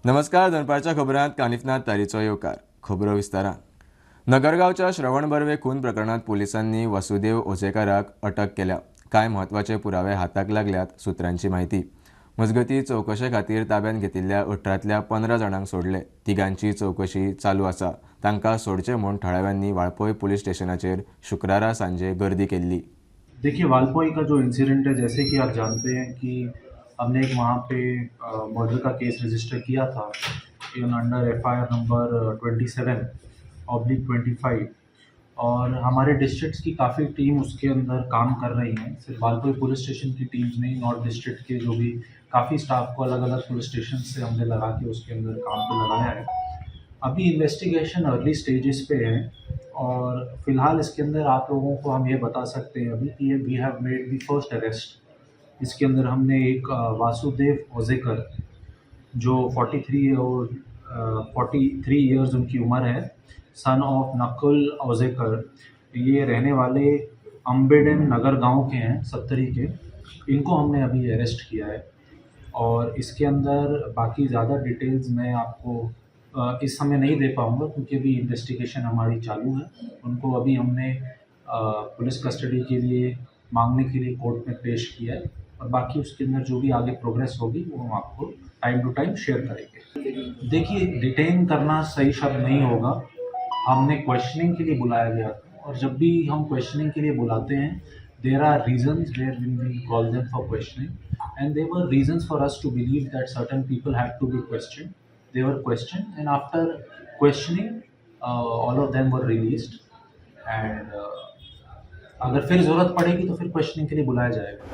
नमस्कार, दनपारच्या खबरांत कानिफनाथ तारीचो येवकार. खबरो विस्तारान. नगरगांवच्या श्रवण बर्वे खून प्रकरणात पोलिसांनी वसुदेव ओझेकाराक अटक केल्या. कांय म्हत्वाचे पुरावे हाताक लागल्यात सुत्रांची म्हायती. मजगती चवकशे खातीर ताब्यात घेतिल्ल्या 18तल्या 15 जाणांक सोडले. तिगांची चवकशी चालू आसा. तांकां सोडचे म्हूण थळाव्यांनी वाळपय पुलीस स्टेशनाचेर शुक्रारा सांजे गर्दी केल्ली. देखिए, वालपोई का जो इंसिडेंट है, जैसे कि आप जानते हैं कि हमने एक वहाँ पे मर्डर का केस रजिस्टर किया था in under FIR number 27/25 और हमारे डिस्ट्रिक्ट्स की काफ़ी टीम उसके अंदर काम कर रही हैं. सिर्फ वालपोई पुलिस स्टेशन की टीम्स नहीं, नॉर्थ डिस्ट्रिक्ट के जो भी काफ़ी स्टाफ को अलग अलग पुलिस स्टेशन से हमने लगा के उसके अंदर काम पे लगाया है. अभी इन्वेस्टिगेशन अर्ली स्टेजेस पे है और फिलहाल इसके अंदर आप लोगों को हम ये बता सकते हैं अभी कि ये we have made the first arrest. इसके अंदर हमने एक वासुदेव ओजेकर, जो 43 और 43 इयर्स उनकी उम्र है, सन ऑफ नकुल ओजेकर, ये रहने वाले अम्बेडन नगर गांव के हैं, सत्तरी के. इनको हमने अभी अरेस्ट किया है और इसके अंदर बाकी ज़्यादा डिटेल्स मैं आपको इस समय नहीं दे पाऊँगा क्योंकि अभी इन्वेस्टिगेशन हमारी चालू है. उनको अभी हमने पुलिस कस्टडी के लिए मांगने के लिए कोर्ट में पेश किया है और बाकी उसके अंदर जो भी आगे प्रोग्रेस होगी वो हम आपको टाइम टू टाइम शेयर करेंगे. देखिए, डिटेन करना सही शब्द नहीं होगा. हमने क्वेश्चनिंग के लिए बुलाया गया था और जब भी हम क्वेश्चनिंग के लिए बुलाते हैं, there are reasons where we call them for questioning and there were reasons for us to believe that certain people had to be questioned. They were questioned and after questioning all of them were released and अगर फिर ज़रूरत पड़ेगी तो फिर questioning K लिए बुलाया जाएगा.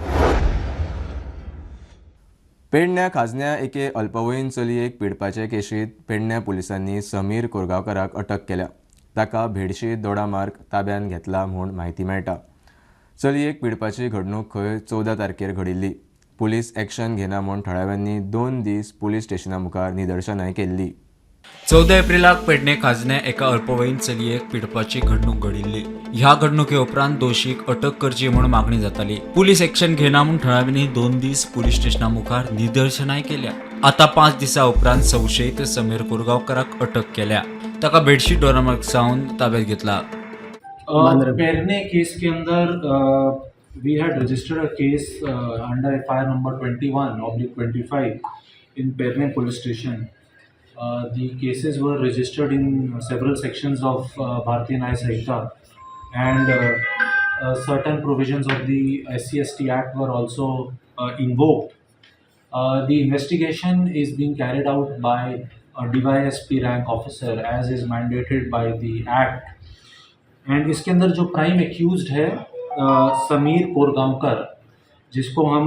पेडण्या खाजण्या एके अल्पवयीन चलयेक पिडपाचे केशींत पेडण्या पुलिसांनी समीर कोरगांवकाराक अटक केल्या. ताका भेडशी दोडामार्ग ताब्यात घेतला म्हूण म्हायती मेळटा. चलयेक पिडपाची घडणूक खंय 14 तारखेर घडिल्ली. पुलीस एक्शन घेना म्हूण थळाव्यांनी 2 दीस पुलीस स्टेशना मुखार निदर्शनांय केल्ली. 14 एप्रिलाक पेडणे खाजण्या एका अल्पवयीन चलयेक पिडपाची घडणूक घडिल्ली. ह्या घडणुके उपरांत दोशीक अटक करची म्हूण मागणी जाताली. पुलीस एक्शन घेना म्हूण थळाव्यांनी 2 दीस पुलीस स्टेशना मुखार निदर्शनांय केल्या. आतां 5 दिसां उपरांत संशयीत समीर कोरगांवकाराक अटक केल्या. ताका भेडशी दोडामार्ग सावन ताब्यात घेतला. पेरने केस के अंदर we had registered a case under FIR number 21/25 in Pernem police station. The cases were registered in several sections of Bharatiya Nyaya Sanhita and certain provisions of the SC/ST Act were also invoked. The investigation is being carried out by a DYSP rank officer as is mandated by the Act. And इसके अंदर जो prime accused है समीर कोरगांवकर, जिसको हम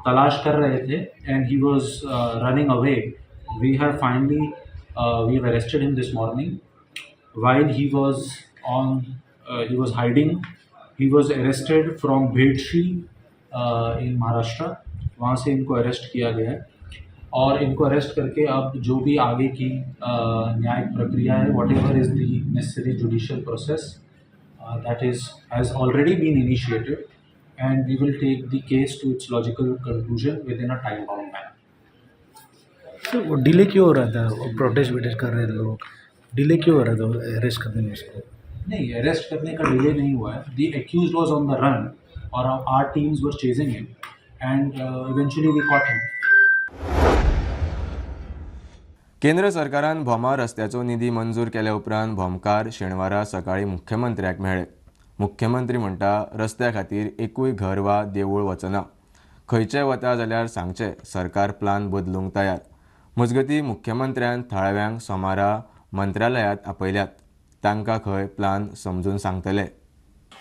तलाश कर रहे थे and he was running away, we have finally we have arrested him this morning while he was hiding. He was arrested from Bhedshi in Maharashtra. वहाँ से इनको अरेस्ट किया गया है और इनको अरेस्ट करके अब जो भी आगे की न्यायिक प्रक्रिया है, whatever is the necessary judicial process, that is has already been initiated and we will take the case to its logical conclusion within a time bound manner. Sir, वो डिले क्यों हो रहा था? वो प्रोटेस्ट वोटेस्ट कर रहे लोग, डिले क्यों हो रहा था अरेस्ट करने में उसको? नहीं, अरेस्ट करने का डिले नहीं हुआ है. The accused was on the run Aur our teams were chasing him and eventually we caught him. केंद्र सरकारान भोमा रस्त्याचो निधी मंजूर केल्या उपरांत भोमकार शेनवारा सकाळीं मुख्यमंत्र्याक मेळ्ळे. मुख्यमंत्री म्हणटा, रस्त्या खातीर एकूय घर वा देवूळ वचना. खंयचें वता जाल्यार सांगचें, सरकार प्लान बदलूंक तयार. मजगतीं मुख्यमंत्र्यान थळाव्यांक सोमारा मंत्रालयांत आपयल्यात. तांकां खंय प्लान समजून सांगतले.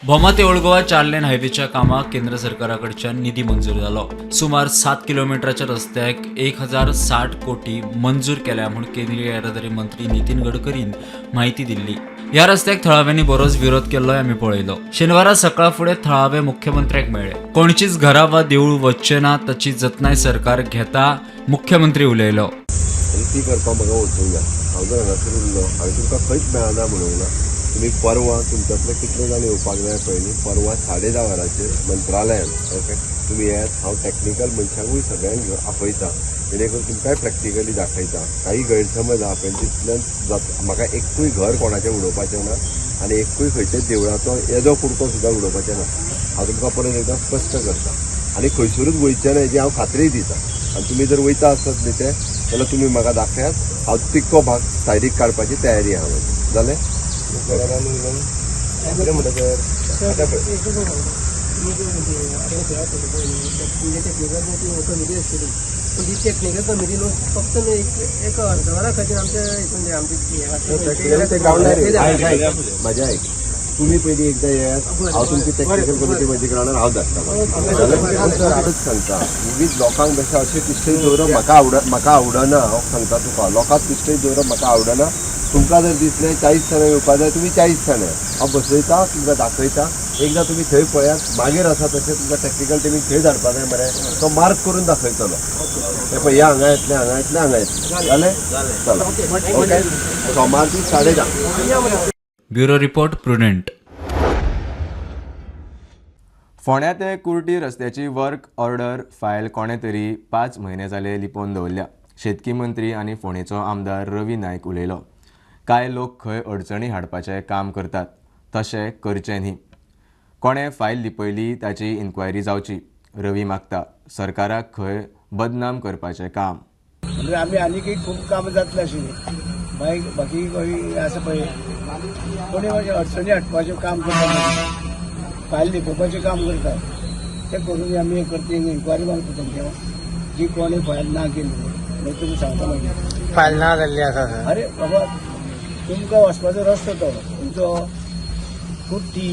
भोमा ते ओल्ड गोवा 4 लेन हायवेच्या कामाक केंद्र सरकारा कडच्यान निधी मंजूर जालो. सुमार 7 किलोमिटराच्या रस्त्याक 1060 कोटी मंजूर केल्या म्हूण केंद्रीय येरादारी मंत्री नितीन गडकरीन म्हायती दिल्ली. ह्या रस्त्याक थळाव्यांनी बरोच विरोध केल्लोय आमी पळयलो. शेनवारा सकाळ फुडें थळावे मुख्यमंत्र्याक मेळ्ळे. कोणचीच घरां वा देवूळ वचचें ना ताची जतनाय सरकार घेता, मुख्यमंत्री उलयलो. आनी ती करपाक म्हाका वचूंक जाय. हांव जर हांगासर उरलो, हांवें तुमकां खंयच मेळना म्हणूंक ना. तुमी परवां तुमच्यांतले कितले जाण येवपाक जाय पळय न्ही, परवां 10:30 वरांचेर मंत्रालयान, ओके, तुमी येयात, हांव टॅक्निकल मनशांकूय सगळ्यांक घेवन आपयता, जेणे करून तुमकांय प्रॅक्टिकली दाखयता. काही गैरसमज आहा पळय तितल्यान जाता. म्हाका एकूय घर कोणाचें उडोवपाचें ना आनी एकूय खंयच्याच देवळाचो येदो कुडको सुद्दां उडोवपाचें ना. हांव तुमकां परत एकदां स्पश्ट करता आनी खंयसरूच वयचें ना हेजी हांव खात्री दिता. आनी तुमी जर वयता आसत न्ही ते जाल्यार तुमी म्हाका दाखयात, हांव तितको भाग सायडीक काडपाची तयारी आहा म्हजी. जालें? टेक्निकल कमिटी न्हू फक्त एक अर्द वरा खातीर आमच्या हितून आमचे म्हाजें आयक, तुमी पयलीं एकदां येयात, हांव तुमची टॅक्निकल कमिटी म्हजी ग्रावंडार हांव धाडटा. जाल्यार सांगता, उगीच लोकांक बेश्टें अशें तिश्टय दवरप म्हाका आवडना. हांव सांगता तुका, लोकांक तिश्टय दवरप म्हाका आवडना. तुमकां जर दिसलें 40 जाणां येवपा जाय, तुमी 40 जाणां हांव बसयता, तुमकां दाखयता. एकदां तुमी थंय पळयात, मागीर आसा तशें तुमकां टॅक्निकल टिमीक थंय धाडपा जाय मरे, तो मार्क करून दाखयतलो. हें पळय, हे हांगा येतलें, हांगा येतलें, हांगा येतलें. जालें? चला, ओके. सोमार दीस 10:30. Bureau report, Prudent. फोंड्या ते कुर्टी रस्त्याची वर्क ऑर्डर फायल कोणें तरी 5 म्हयने जाले लिपोवन दवरल्या. शेतकी मंत्री आनी फोंडेचो आमदार रवी नायक उलयलो. कांय लोक खंय अडचणी हाडपाचें काम करतात, तशें करचें न्ही. कोणें फायल लिपयली ताची इन्क्वायरी जावची. रवी मागता सरकाराक खंय बदनाम करपाचें काम. म्हणजे आमी आनीकय खूब कामां जातलीं आशिल्लीं. मागीर बाकी खंय आसा पळय कोणी मागीर अडचणी हाडपाचें काम करता, फायल लिपोवपाचें काम करता. तें करून आमी करती इन्क्वायरी मागता तेंच्या, जी कोणी फायल ना केली मागीर तुमी सांगता. मागीर फायल ना जाल्ली आसा. अरे बाबा, तुमकां वचपाचो रस्तो तो तुमचो कुट्टी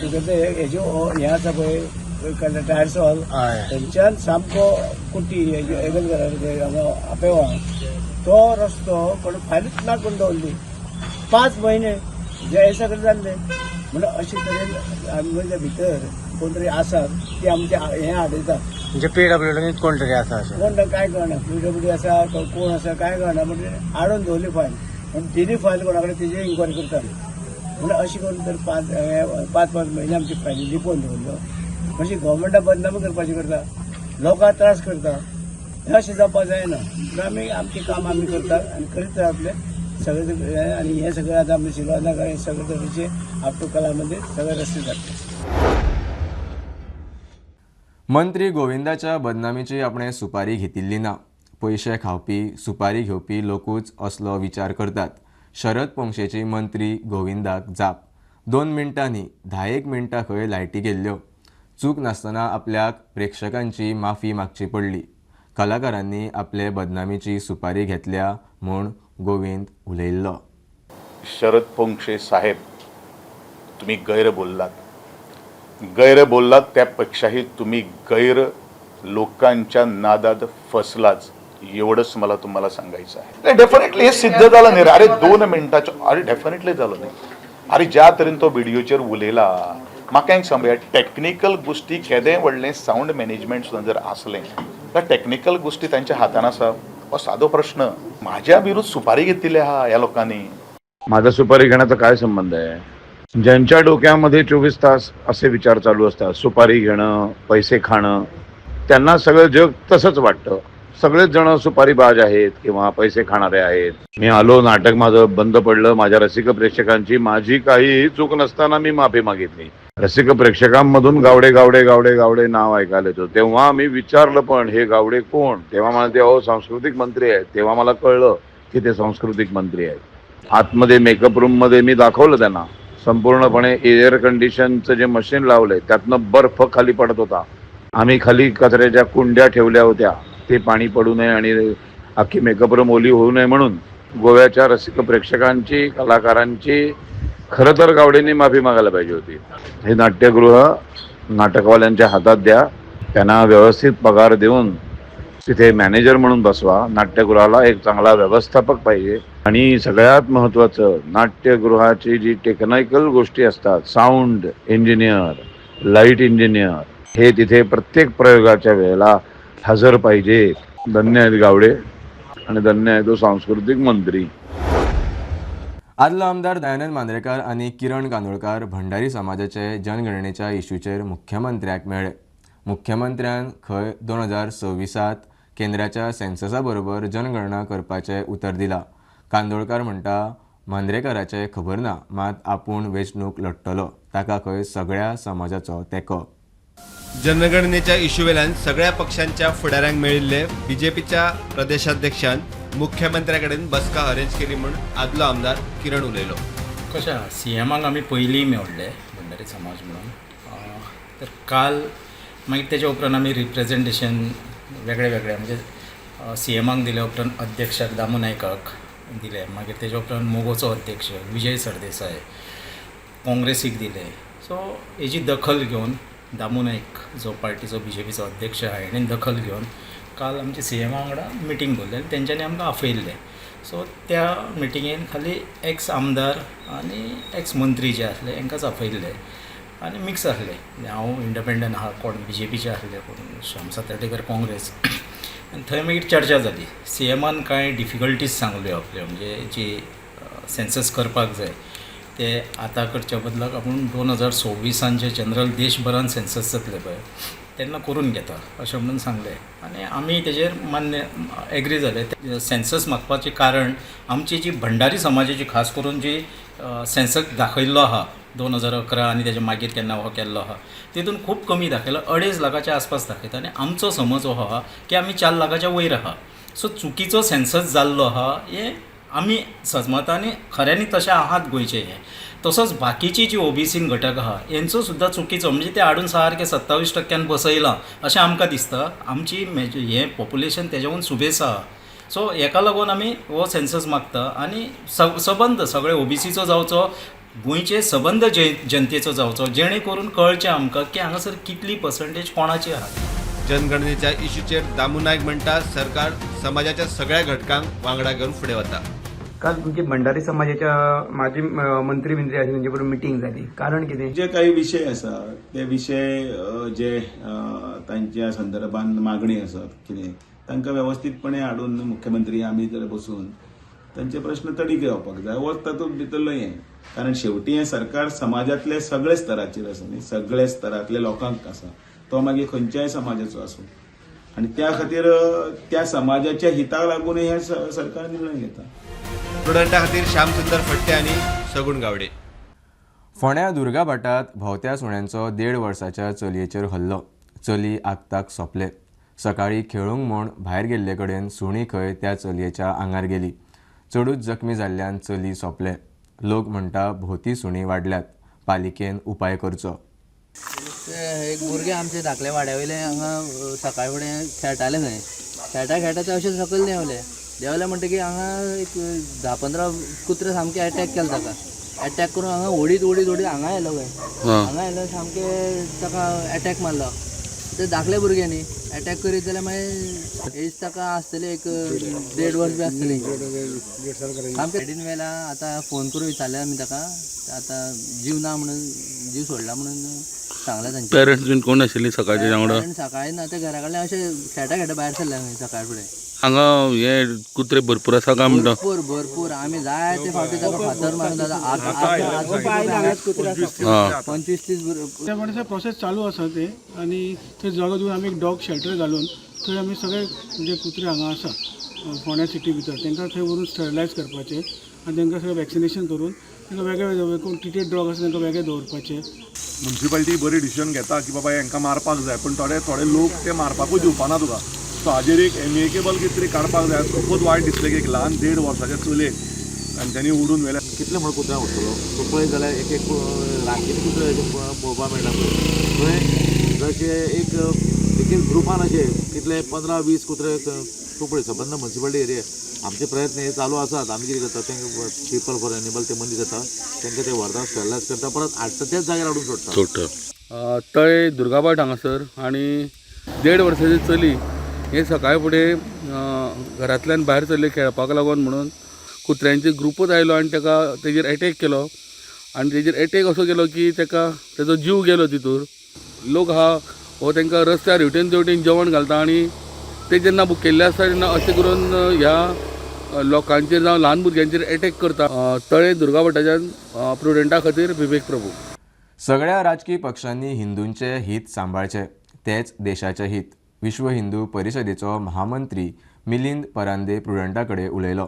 तुगेले हेज्यो हें आसा पळय टायर्सॉल, थंयच्यान सामको कुट्टी हेगल हांगा आपेवा तो रस्तो कोण फायलूच ना करून दवरली 5 म्हयने जे सगळें जाल्लें. म्हणून अशे तरेन आमच्या भितर कोण तरी आसा ती आमचे हें हाडयता. म्हणजे पीडब्ल्यूडी कोण तरी आसा अशें कोण काय कळना, पीडब्ल्यूडी आसा कोण आसा काय कळना, म्हणजे हाडून दवरली फायल. पूण दिली फायल कोणा कडेन तेजी इन्क्वायरी करता. म्हणून अशें करून तर 5-5 म्हयने आमची फायली लिपोवन दवरल्यो. म्हणजे गव्हर्मेंटा बदनाम करपाची करता, लोकांक त्रास करता. हें अशें जावपाक जायना. म्हणून आमी आमचें काम आमी करतात आनी करीत रावतले सगळें. आनी हें सगळें आतां आमी सिल्वानाक हे सगळे तरेचे आपटू कलामध्ये सगळे रस्ते जातले. मंत्री गोविंदाच्या बदनामीची आपणें सुपारी घेतिल्ली ना. पयशे खावपी सुपारी घेवपी लोकूच असलो विचार करतात. शरद पोंक्षेची मंत्री गोविंदाक जाप. 2 मिनटां न्ही, 10 मिनटां खंय लायटी गेल्ल्यो. चूक नासतना आपल्याक प्रेक्षकांची माफी मागची पडली. कलाकारांनी आपले बदनामीची सुपारी घेतल्या म्हूण गोविंद उलयल्लो. शरद पोंक्षे साहेब, तुम्ही गैर बोललात. गैर बोललात त्यापेक्षाही तुम्ही गैर लोकांच्या नादात फसलाच, एवढंच मला तुम्हाला सांगायचं आहे. नाही, डेफिनेटली हे सिद्ध झालं नाही रे. अरे 2 मिनटाच्या, अरे डेफिनेटली झालं नाही. अरे ज्या तरेन तो व्हिडिओचेर उलयला, म्हाका एक सांगया, टॅक्निकल गोष्टी केदें व्हडलें सावंड मॅनेजमेंट सुद्दां जर आसलें तर टॅक्निकल गोष्टी तांच्या हातान आसा. हो सादो प्रश्न. म्हाज्या विरुद्ध सुपारी घेतिल्ली आहा ह्या लोकांनी. माझा सुपारी घेण्याचा काय संबंध आहे? ज्यांच्या डोक्यामध्ये 24 तास असे विचार चालू असतात, सुपारी घेणं, पैसे खाणं, त्यांना सगळं जग तसंच वाटतं. सगळेच जण सुपारीबाज आहेत किंवा पैसे खाणारे आहेत. मी आलो, नाटक माझं बंद पडलं, माझ्या रसिक प्रेक्षकांची माझी काहीही चूक नसताना मी माफी मागितली. रसिक प्रेक्षकांमधून गावडे गावडे गावडे गावडे नाव ऐकायला येतो. तेव्हा मी विचारलं पण हे गावडे कोण, तेव्हा मला ते अहो सांस्कृतिक मंत्री आहेत. तेव्हा मला कळलं की ते सांस्कृतिक मंत्री आहेत. आतमध्ये मेकअप रूममध्ये मी दाखवलं त्यांना, संपूर्णपणे एअर कंडिशनचं जे मशीन लावलंय त्यातनं बर्फ खाली पडत होता. आम्ही खाली कचऱ्याच्या कुंड्या ठेवल्या होत्या, ते पाणी पडू नये आणि अख्खी मेकअप रूम ओली होऊ नये म्हणून. गोव्याच्या रसिक प्रेक्षकांची, कलाकारांची खरं तर गावडेंनी माफी मागायला पाहिजे होती. हे नाट्यगृह नाटकवाल्यांच्या हातात द्या, त्यांना व्यवस्थित पगार देऊन तिथे मॅनेजर म्हणून बसवा. नाट्यगृहाला एक चांगला व्यवस्थापक पाहिजे. आणि सगळ्यात महत्त्वाचं, नाट्यगृहाची जी टेक्निकल गोष्टी असतात, साऊंड इंजिनियर, लाईट इंजिनियर, हे तिथे प्रत्येक प्रयोगाच्या वेळेला हजर पाहिजे. धन्य आहेत गावडे आणि धन्य आहे तो सांस्कृतिक मंत्री. आदलो आमदार दयानंद मांद्रेकार आनी किरण कांदोळकार भंडारी समाजाचे जनगणनेच्या इशूचेर मुख्यमंत्र्याक मेळ्ळे. मुख्यमंत्र्यान खंय 2026त केंद्राच्या सेन्ससा बरोबर जनगणना करपाचें उतर दिलां. कांदोळकार म्हणटा, मांद्रेकाराचें खबर ना, मात आपूण वेंचणूक लढटलो. ताका खंय सगळ्या समाजाचो तेंको. जनगणनेच्या इशूवेल्यान सगळ्या पक्षांच्या फुडाऱ्यांक मेळिल्ले बीजेपीच्या प्रदेशाध्यक्षान मुख्यमंत्र्याकडेन बसका अरेंज केली म्हूण आदलो आमदार किरण उलयलो. कशें आहा, सीएमाक आमी पयलीं मेवल्ले भंडारी समाज म्हणून. तर काल मागीर तेच्या उपरांत आमी रिप्रेजेंटेशन वेगळे वेगळे, म्हणजे सीएमाक दिल्या उपरांत अध्यक्षाक दामू नायकाक दिले, मागीर तेच्या उपरांत मोगोचो अध्यक्ष विजय सरदेसाय, काँग्रेसीक दिले. सो हेजी दखल घेवन दामू नायक जो पार्टीचो बीजेपीचो अध्यक्ष आहा, हेणेन दखल घेवन काल आमचे सीएमा वांगडा मिटींग दवरली आनी तेंच्यांनी आमकां आफयल्लें. सो त्या मिटिंगेन खाली एक्स आमदार आनी एक्स मंत्री जे आसले हेंकांच आफयल्ले आनी मिक्स आसले. हांव इंडिपेंडंट आहा, कोण बीजेपीचे आसले, कोण श्याम सातर्डेकर काँग्रेस. आनी थंय मागीर चर्चा जाली. सीएमान कांय डिफिकल्टीज सांगल्यो आपल्यो, म्हणजे जी सेन्सस करपाक जाय ते आतां करच्या बदलाक आपूण 2026 जे जनरल देशभरान सेन्सस जातले पळय तेन्ना करून घेता अशें म्हणून सांगलें आनी आमी तेजेर मान्य एग्री जाले. सेन्सस मागपाचें कारण आमची जी भंडारी समाजाची खास करून जी सेन्सस दाखयल्लो आहा 2011 आनी तेच्या मागीर केन्ना हो केल्लो आहा तितून खूब कमी दाखयला, 2.5 लाखाच्या आसपास दाखयता आनी आमचो समज हो आहा की आमी 4 लाखाच्या वयर आहा. सो चुकीचो सेन्सस जाल्लो आहा हें आमी सजमता आनी खऱ्यांनी तशें आहात गोंयचे हे. तसोच बाकीची जी ओबीसीन घटक आहा हेंचो सुद्दां चुकीचो, म्हणजे ते हाडून सारके 27% बसयलां अशें आमकां दिसता. आमची हें पॉप्युलेशन तेज्याहून सुबेज आहा. सो हेका लागून आमी हो सेन्सस मागता आनी सबंद सगळे ओबीसीचो जावचो, गोंयचे सबंद जनतेचो जावचो, जेणे करून कळचें आमकां की हांगासर कितली पर्संटेज कोणाची आहा. जनगणनेच्या इशूचेर दामू नायक म्हणटा, सरकार समाजाच्या सगळ्या घटकांक वांगडा घेवन फुडें वता. काल तुमची भंडारी समाजाच्या माजी मंत्री बिंत्री आशिल्ले तेंचे बरोबर मिटींग जाली, कारण कितें? जे काही विशय आसा ते विशय जे तांच्या संदर्भात मागणी आसात कितें तांकां वेवस्थीतपणे हाडून मुख्यमंत्री आमी तर बसून तांचे प्रश्न तडीक येवपाक जाय, हो तातूंत भितरलो हें. कारण शेवटी हें सरकार समाजांतले सगळे स्तराचेर आसा न्ही, सगळे स्तरांतले लोकांक आसा, तो मागीर खंयच्याय समाजाचो आसूं, आनी त्या खातीर त्या समाजाच्या हिताक लागून हें सरकार निर्णय घेता. प्रुडंटा खातीर श्यामसुंदर फट्टे आनी सगुण गावडे. फोंड्या दुर्गाभाटात भोंवत्या सुण्यांचो 1.5 वर्साच्या चलयेचेर हल्लो. चली आक्ताक सोंपले. सकाळीं खेळूंक म्हूण भायर गेल्ले कडेन सुणी खंय त्या चलयेच्या आंगार गेली. चडूच जखमी जाल्ल्यान चली सोंपले. लोक म्हणटा भोंवती सुणी वाडल्यात, पालिकेन उपाय करचो. एक भुरगे आमचे धाकले वाड्या वयले हांगा सकाळ फुडें खेळटाले खंय, खेळटा खेळटा ते अशें सकयल देंवले. देंवले म्हणटकीर हांगा एक 10-15 कुत्रे सामके एटॅक केले ताका. एटॅक करून हांगा ओडीत ओडीत ओडीत हांगा आयलो खंय, हांगा आयलो सामके ताका एटॅक मारलो. ते धाकले भुरगे न्ही, एटॅक करीत जाल्यार मागीर एज ताका आसतली एक 1.5 वर्स बी आसतली. सामकें सायडीन व्हेला. आतां फोन करून विचारले आमी ताका, आतां जीव ना म्हणून, जीव सोडला म्हणून सांगला तांचे. पेरंट्स बीन कोण आशिल्ली सकाळच्या वांगडा? सकाळी ना, ते घरा कडल्यान अशें खेळटा खेळटा भायर सरले आमी सकाळ फुडें. हांगा हे कुत्रे भरपूर आसा काय म्हणटा? भरपूर भरपूर, आमी जायते फावटी ताका फातर मारून दादा 25-30. त्या प्रमाणे प्रोसेस चालू आसा ते, आनी थंय जागो दिवन आमी एक डॉग शेल्टर घालून थंय आमी सगळे जे कुत्रे हांगा आसा फोंड्या सिटी भितर तांकां थंय व्हरून स्टरलायज करपाचें आनी तांकां सगळें वॅक्सिनेशन करून तांकां वेगळे वेगळे कोण ट्रिटेड डॉग आसा तांकां वेगळे दवरपाचें. म्युनिसिपालिटी बरी डिसिजन घेता की बाबा हांकां मारपाक जाय, पूण थोडे थोडे लोक ते मारपाकूच दिवपाना तुका. सो हाजेर एक एमिकेबल कितें तरी काडपाक जाय. खूबच वायट दिसलें की एक ल्हान 1.5 वर्साच्या चलयेक तांच्यांनी ओडून व्हेलें. कितले म्हण कुत्र्यां उरतलो तूं पळयत जाल्यार एक एक रातीन कुत्रे पळोवपाक मेळटा पळय, थंय जशे एक एक ग्रुपान अशे कितले 15-20 कुत्रे तूं पळय सबंद म्युनिसिपालिटी एरिया. आमचे प्रयत्न हे चालू आसात. आमी कितें करता, तांकां पीपल फॉर एनिमल ते मनीस येता तांकां ते व्हरता, स्टरलायज करता, परत हाडटा त्याच जाग्यार हाडून सोडटा. तळे दुर्गाभाट हांगासर आनी 1.5 वर्साची चली हे सकाळ फुडें घरांतल्यान भायर सरले खेळपाक लागून म्हणून कुत्र्यांचे ग्रुपूच आयलो आनी ताका तेजेर एटॅक केलो आनी तेजेर एटॅक असो केलो की ताका तेजो जीव गेलो. तितूर लोक आहा हो तांकां रस्त्यार हेवटेन तेवटेन जेवण घालता आनी ते जेन्ना भुकेल्ले आसता तेन्ना अशें करून ह्या लोकांचेर जावं ल्हान भुरग्यांचेर एटॅक करता. तळे दुर्गाभटाच्यान प्रुडंटा खातीर विवेक प्रभू. सगळ्या राजकी पक्षांनी हिंदूंचे हित सांबाळचे. तेंच देशाचें हित. विश्व हिंदू परिशदेचो महामंत्री मिलिंद परांदे प्रुडंटा कडेन उलयलो.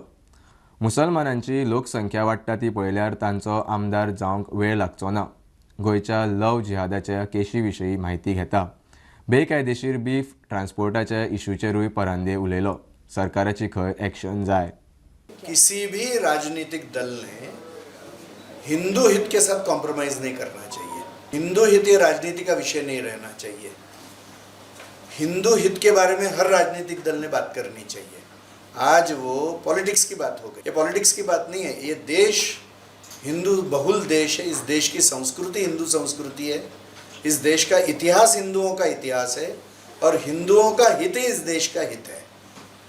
मुसलमानांची लोकसंख्या वाडटा ती पळयल्यार तांचो आमदार जावंक वेळ लागचो ना. गोंयच्या लव जिहादाच्या केशी विशीं म्हायती घेता. बेकायदेशीर बीफ ट्रान्सपोर्टाच्या इशूचेरूय परांदे उलयलो. सरकाराची खंय एक्शन जाय. किसी भी राजनीतिक दल ने हिंदू हित के साथ कॉम्प्रोमाइज नहीं करना चाहिए. हिंदू हित ये राजनीति का विषय नहीं रहना चाहिए. हिंदू हित के बारे में हर राजनीतिक दल ने बात करनी चाहिए. आज वो पॉलिटिक्स की बात हो गई. ये पॉलिटिक्स की बात नहीं है. ये देश हिंदू बहुल देश है. इस देश की संस्कृति हिंदू संस्कृति है. इस देश का इतिहास हिंदुओं का इतिहास है और हिंदुओं का हित ही इस देश का हित है.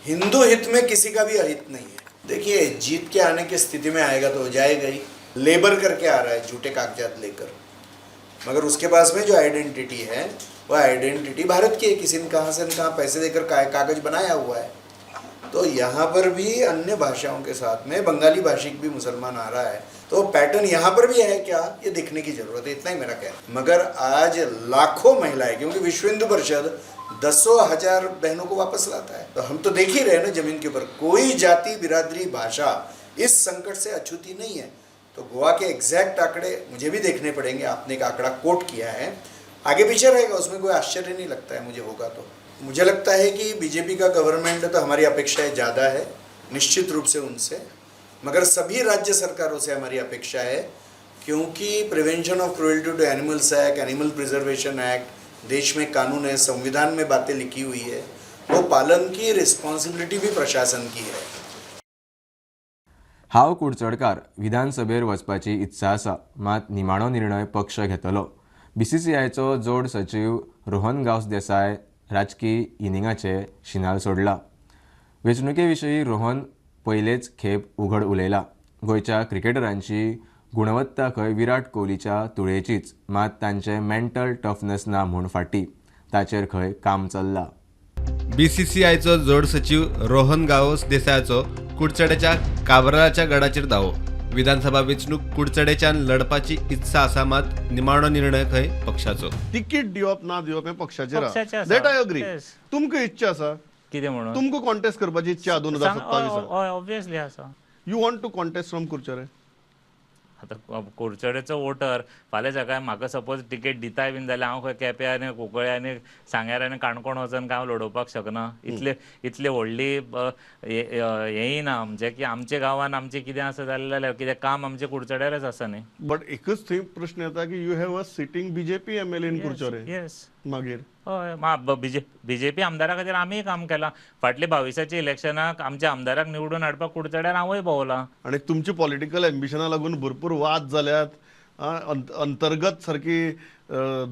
हिंदू हित में किसी का भी अहित नहीं है. देखिए, जीत के आने की स्थिति में आएगा तो हो जाएगा ही. लेबर करके आ रहा है झूठे कागजात लेकर, मगर उसके पास में जो आइडेंटिटी है वह आइडेंटिटी भारत की है. किसी ने कहाँ से न कहाँ पैसे देकर कागज बनाया हुआ है. तो यहाँ पर भी अन्य भाषाओं के साथ में बंगाली भाषिक भी मुसलमान आ रहा है, तो पैटर्न यहाँ पर भी है क्या, ये देखने की ज़रूरत है. इतना ही मेरा कहना. मगर आज लाखों महिलाएं, क्योंकि विश्व हिंदू परिषद 10,000 बहनों को वापस लाता है, तो हम तो देख ही रहे हैं ना जमीन के ऊपर कोई जाति बिरादरी भाषा इस संकट से अछूती नहीं है. तो गोवा के एग्जैक्ट आंकड़े मुझे भी देखने पड़ेंगे. आपने एक आंकड़ा कोट किया है, आगे पीछे रहेगा, उसमें कोई आश्चर्य नहीं लगता है मुझे होगा. तो मुझे लगता है कि बीजेपी का गवर्नमेंट तो हमारी अपेक्षाएं ज़्यादा है निश्चित रूप से उनसे, मगर सभी राज्य सरकारों से हमारी अपेक्षा है, क्योंकि Prevention of Cruelty to Animals Act, Animal Preservation Act देश में कानून है, संविधान में बातें लिखी हुई है, वो पालन की रिस्पॉन्सिबिलिटी भी प्रशासन की है. हांव कुडचडकार विधानसभेर वचपाची इत्सा आसा, मात निमाणो निर्णय पक्ष घेतलो. बीसीसीआयचो जोड सचीव रोहन गांवस देसाय राजकी इनिंगाचे शिनाल सोडला. वेंचणुके विशीं रोहन पयलेच खेप उघड उलयला. गोंयच्या क्रिकेटरांची गुणवत्ता खंय विराट कोहलीच्या तुळेचीच, मात तांचे मेंटल टफनेस ना म्हूण फाटी. ताचेर खंय काम चल्लां. बीसीसीआयचो जोड सचीव रोहन गावस देसायाचो कुडचड्याच्या काब्रालाच्या गडाचेर दावो. विधानसभा वेंचणूक कुडचडेच्यान लढपाची इत्सा आसा, मात निमाणो निर्णय खंय पक्षाचो. तिकीट दिवप ना दिवप हें पक्षाचेर. पक्षाचेर आसा. That I agree. तुमकां इच्छा आसा कितें म्हणून तुमकां कॉन्टेस्ट करपाची इच्छा 2027? हय, ऑब्वियसली आसा. You want to contest from Curchorem? आतां कुडचडेचो वोटर फाल्यां सकाळी म्हाका सपोज तिकेट दिताय बीन जाल्यार हांव खंय केप्यां आनी कुंकळे आनी सांग्यार आनी काणकोण वचोन काय हांव लडोवपाक शकना. इतले इतले व्हडली हेंय ना आमचें की आमच्या गांवान आमचें कितें आसा जाल्यार कितें काम आमचें कुडचड्यारच आसा न्ही. बट एकच थंय प्रश्न येता की you have a sitting BJP MLA in Curchorem. Yes. मागीर हय, बीजेपी आमदारा खातीर आमीय काम केलां. फाटल्या 22 इलेक्शनाक आमच्या आमदाराक निवडून हाडपाक कुडचड्यार हांवूय भोंवलां. आनी तुमच्या पॉलिटिकल एम्बिशना लागून भरपूर वाद जाल्यात, अंतर्गत सारकी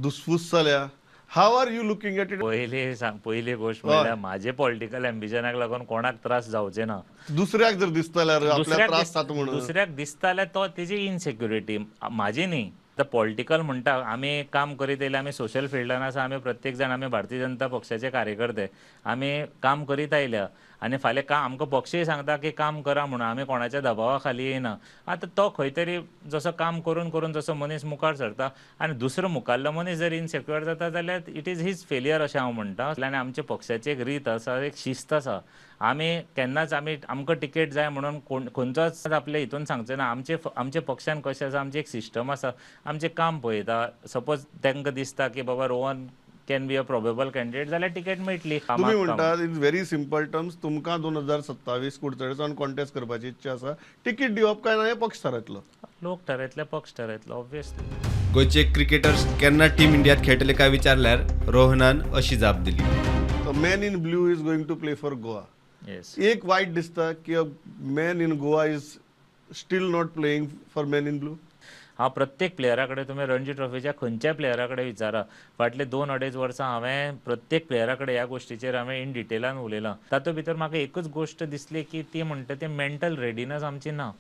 दुसफूस जाल्या. How are you looking at it? पयली सांग, पयली गोश्ट म्हणल्यार म्हाजे पॉलिटिकल एम्बिशनाक लागून कोणाक त्रास जावचे ना. दुसऱ्याक जर दिसता जाल्यार आपल्याक त्रास जाता म्हणून, दुसऱ्याक दिसता जाल्यार तो तेजी इनसेक्युरिटी, म्हाजी न्ही. आतां पॉलिटिकल म्हणटा आमी काम करीत येयले, आमी सोशल फिल्डान आसा, आमी प्रत्येक जाण आमी भारतीय जनता पक्षाचे कार्यकर्ते, आमी काम करीत आयल्या आनी फाल्यां काम आमकां पक्षूय सांगता की काम करा म्हणून, आमी कोणाच्या दबावा खाली येयना. आतां तो खंय तरी जसो काम करून करून जसो मनीस मुखार सरता आनी दुसरो मुखाल्लो मनीस जर इनसेक्युअर जाता जाल्यार it is his failure अशें हांव म्हणटा. आनी आमच्या पक्षाची एक रीत आसा, एक शिस्त आसा. आमी केन्नाच आमी आमकां तिकेट जाय म्हणून कोण खंयचोच आपले हितून सांगचे ना. आमचे आमच्या पक्षान कशें आसा, आमची एक सिस्टम आसा, आमचें काम पळयता. सपोज तांकां दिसता की बाबा Rohan can be a probable candidate जाल्यार तिकेट मेळटली. तुमी म्हणटात इन व्हेरी सिंपल टर्म्स तुमकां 2027 कुडचडेच्यान कॉन्टेस्ट करपाची इच्छा आसा, तिकीट दिवप काय ना हें पक्ष थारायतलो, लोक थारायतले, पक्ष थारायतलो ऑब्वियसली. गोंयचे क्रिकेटर्स केन्ना टीम इंडियात खेळटले काय विचारल्यार रोहनान अशी जाप दिली. Man in blue is going to play for Goa. एक वायट दिसता की man in Goa is still not playing for man in blue. हांव प्रत्येक प्लेयरा कडेन, तुमी रणजी ट्रॉफीच्या खंयच्याय प्लेयरा कडेन विचारा, फाटले 2-2.5 वर्सां हांवें प्रत्येक प्लेयरा कडेन ह्या गोश्टीचेर हांवें इन डिटेलान उलयलां. तातूंत भितर म्हाका एकूच गोश्ट दिसली की ती म्हणटा ती मेंटल रेडिनस आमची ना,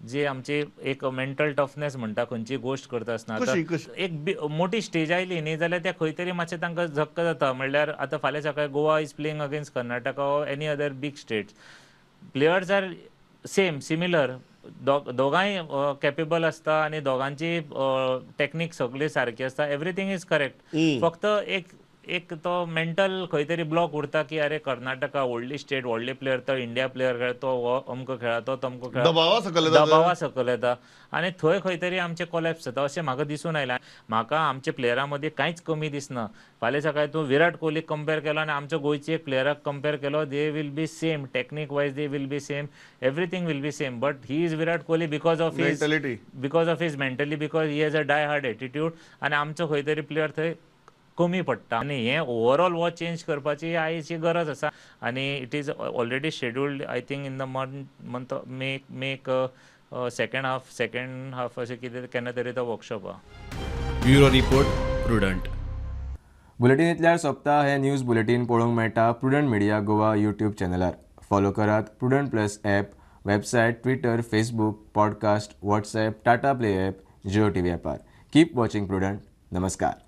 जी आमची एक मेंटल टफनेस म्हणटा खंयची गोश्ट करता आसतना. आतां एक मोठी स्टेज आयली न्ही जाल्यार त्या खंय तरी मातशें तांकां झक्क जाता. म्हणल्यार आतां फाल्यां सकाळीं Goa is playing against Karnataka or any other big states, players are same similar, दोगांय कॅपेबल आसता आनी दोगांची टॅक्नीक सगळी सारकी आसता, एवरीथींग is correct. फक्त एक एक तो मेंटल खंय तरी ब्लॉक उरता की अरे कर्नाटका व्हडली स्टेट, व्हडले प्लेयर, तो इंडिया प्लेयर खेळ, तो हो अमको खेळा, तो तमको खेळा, दबावा सकयल येता. दबावा सकयल येता आनी थंय खंय तरी आमचे कोलॅप्स जाता अशें म्हाका दिसून आयलां. म्हाका आमच्या प्लेयरां मदीं कांयच कमी दिसना. फाल्यां सकाळीं तूं विराट कोहलीक कंपेर केलो आनी आमच्या गोंयचे एक प्लेयराक कंपेर केलो, they will be same, technique wise they will be same, everything will be same, but he is Virat Kohli because of his mentality, because of his mentally, because he has a die hard attitude. आनी आमचो खंय तरी player थंय कमी पडटा आनी हें overall हो चेंज करपाची आयची गरज आसा. आनी it is already scheduled I think in the month make second half अशें कितें केन्ना तरी तो वर्कशॉप आहा. Bureau report, Prudent. Bulletin इतल्यार सोंपता. हें न्यूज बुलेटीन पळोवंक मेळटा प्रुडंट मिडिया गोवा यूट्यूब चॅनलार. फॉलो करात Prudent plus app, website, Twitter, Facebook, podcast, WhatsApp, Tata Play app, Jio TV ॲपार. Keep watching Prudent. नमस्कार.